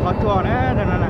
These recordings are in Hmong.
Qhov tsua na, no na.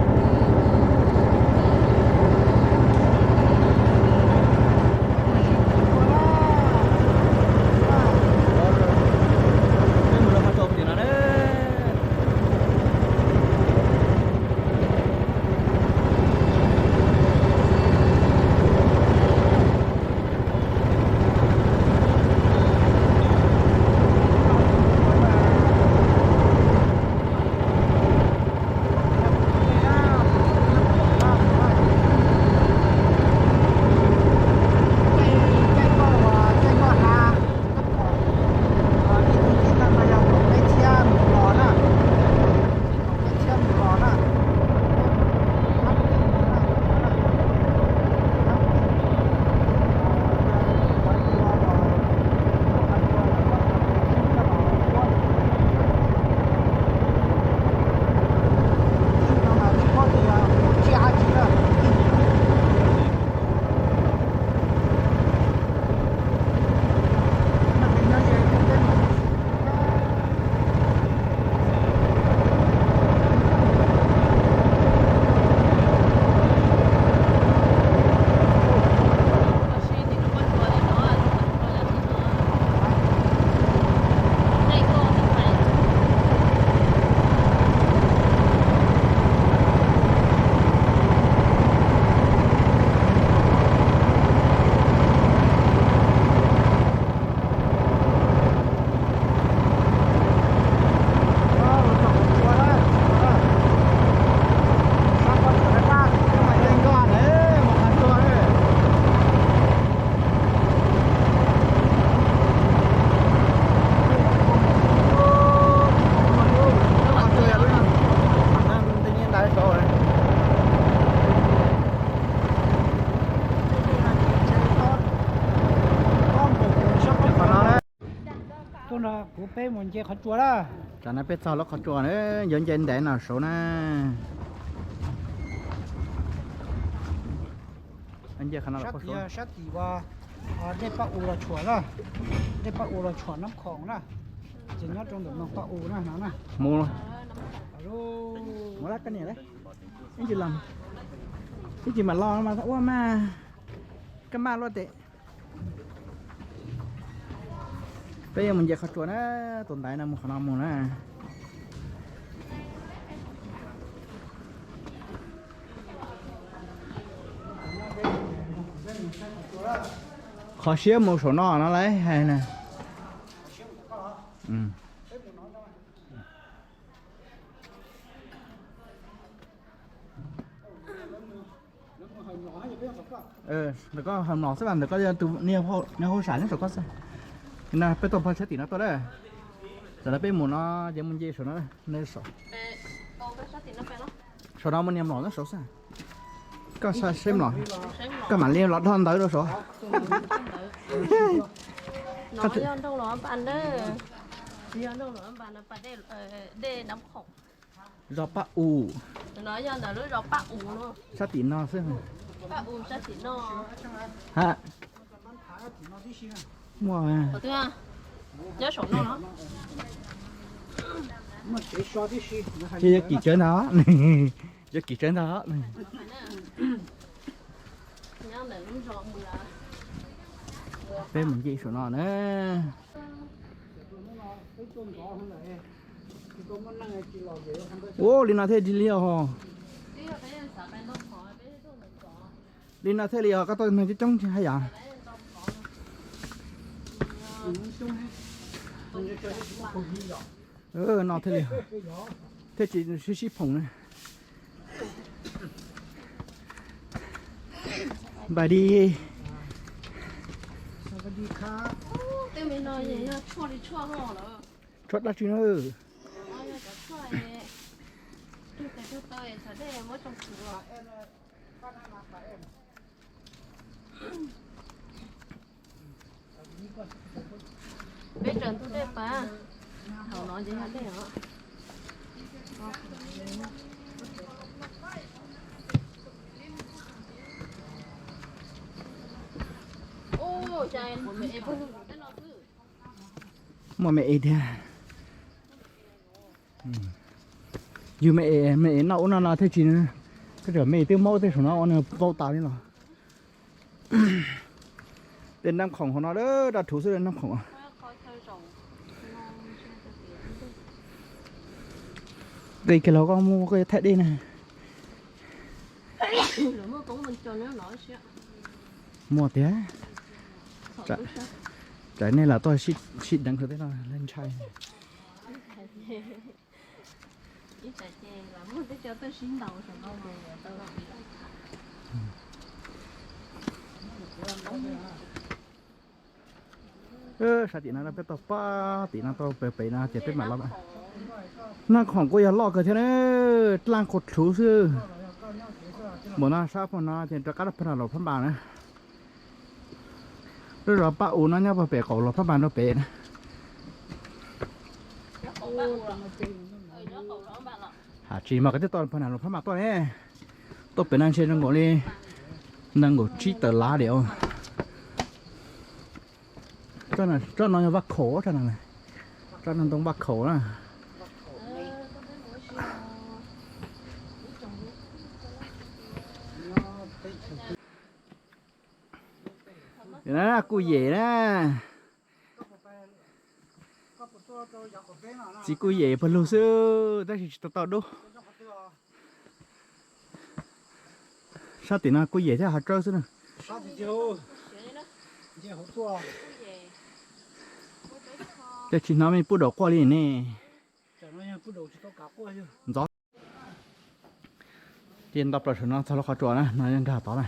Tuaj nrog kuv peb mus nce qhov tsua lawm. Tam no peb txog lub qhov tsua na, yuav nce ntev no saud na. Nce qhov no los sab tim uas dej Paj U los tshuam na, dej Paj U los tshuam Nab Khoom na, ces nyob rau ntawm no Paj U na no na. Mus, mus lawm koj niam, ib ntsis los, ib ntsis mam los mas ua mas, koj maj luaj tes. Peb yuav mus nce qhov tsua na, tus ntaiv no mus qhov no mus na. Qhov siab mus saum no no lawv hais na. Ntawm koj hais mlom xwb, ntawm koj yog tus niag hauj sam nyob saum koj xwb. No peb tuaj pog sab tim no tuaj lawm. Tam no peb mus no ces mus nce saum no, saum no mus nias mlom nyob saud xwb. Koj saib mlom, koj mam li los dhau ntawd rau saud. Zos Paj U. Sab tim no xwb. Ha, muaj. Ces yog kim tsawv ntag, yog kim tsawv ntag. Peb mus nce saum no na. Ua li no thiaj li os. Li no thiaj li os, koj tuaj neeg coob coob haj yam. No thiaj li, thiaj tsis sib sib phoom na. Npaj di. Tshuaj dab tsi na. Peb tsaws ntug dej pas, thaum no ces yog dej os. Muaj me es thiab. Yus me es me es noj ub noj no thiaj tsis, koj tseem me twb mob tej saum no ua nws vau tas li los. Tej nab khoom hauv no lawm, daj rhuv xwb nab khoom. Dej kiag los koj muaj koj yuav thaij dej na. Muaj tiag. Tsam nej lam tuaj sib deev tej no ntshai. Sab tim no peb tau pab tim no tau pem pem no ces peb mam los. Nab khoom kuj yog loj kawg thiab na, dlaaj qhuav dlhuv xwb. Npaum no sab pem no ces rov qab rau pem no Luas Phab Npas na. Lub zos Paj U no nyob pem qaum Luas Phab Npas rau pem na. Has tsis mas koj twb tau pag nas Luas Phab Npas tuaj ne. Tuaj pem no ntshe zoo nkaus li nees nkaum tsib tawm lav diam. Tsob no yog vaj khaum, tsob no, tsob no ntoo vaj khaum na. Kuj yem na. Txiv kuj yem pawg lug xwb tab sis tsis tau tau dub. Sab tim no kuj yem thiab hav tsawb xwb na. Cas tsis hnov me pub daum quaj li ne. Ntxov. Ces nto plaws saum no txog lub qhov tsua na, no yog nkag tod na.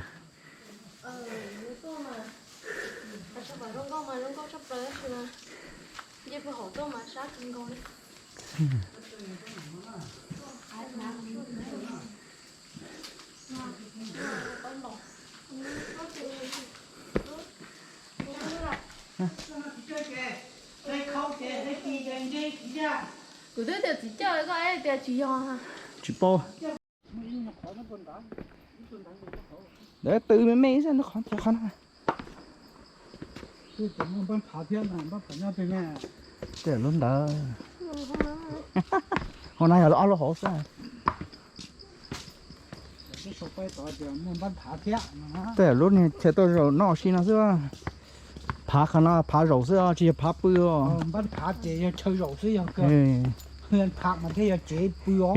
Kuv twb tias txiv coj koj tias tsis yog. Tsis paub. Ntawd tw me me xwb, qhov no. Tej lub ntawd. Hauv no yog ob lub hauv xwb. Tej lub niag chaw tuaj zaum noj si no xwb. Phav qhov no phav zaum xwb, tsis yog phav pw os. Phav ces yog chaw zaum xwb yog. Phav mas thiaj yog tsev pw os.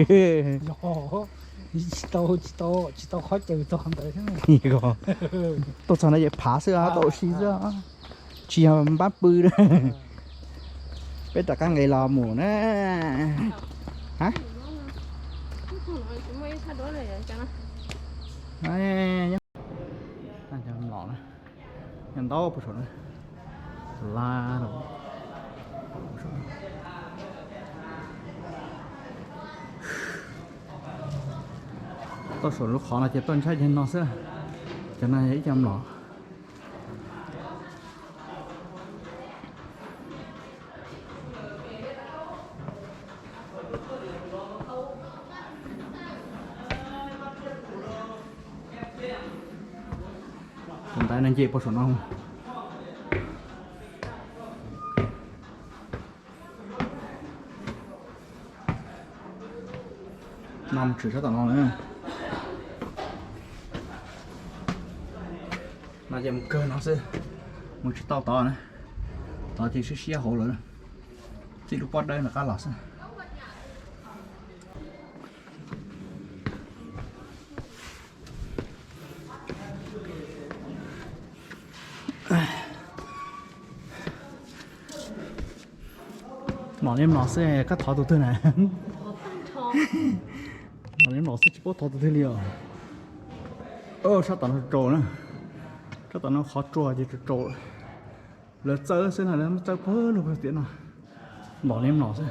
Tsis tau, tsis tau, tsis tau qhov chaw txog ntawd. Tuaj txog no ces phav xwb, tau si xwb, tsis yog npab pw. Peb rov qab nqis los mus na. Los na, nyob ntau puag saum no. Tuaj saum lub qhov no ces tuaj ntshai cov no xwb. Cov no yog ib co mlom. Tus ntaiv no nce puag saum no. No mus tshwm sab tom no na. No ces mus kawg no xwb, mus tsis tau tod na. Tod ces siab siab hauv lawm, txij lub pob dawb nram qab los xwb. Mlom li mlom xwb, koj thov tus twg na? Mlom li mlom xwb, tsis paub thov tus twg li os. Sab tom no tsaus na, sab tom no qhov tsua ces tsaus tsaus. Lawv txawb xwb na, lawv muab txawb pawg lug tiam no. Mlom li mlom xwb.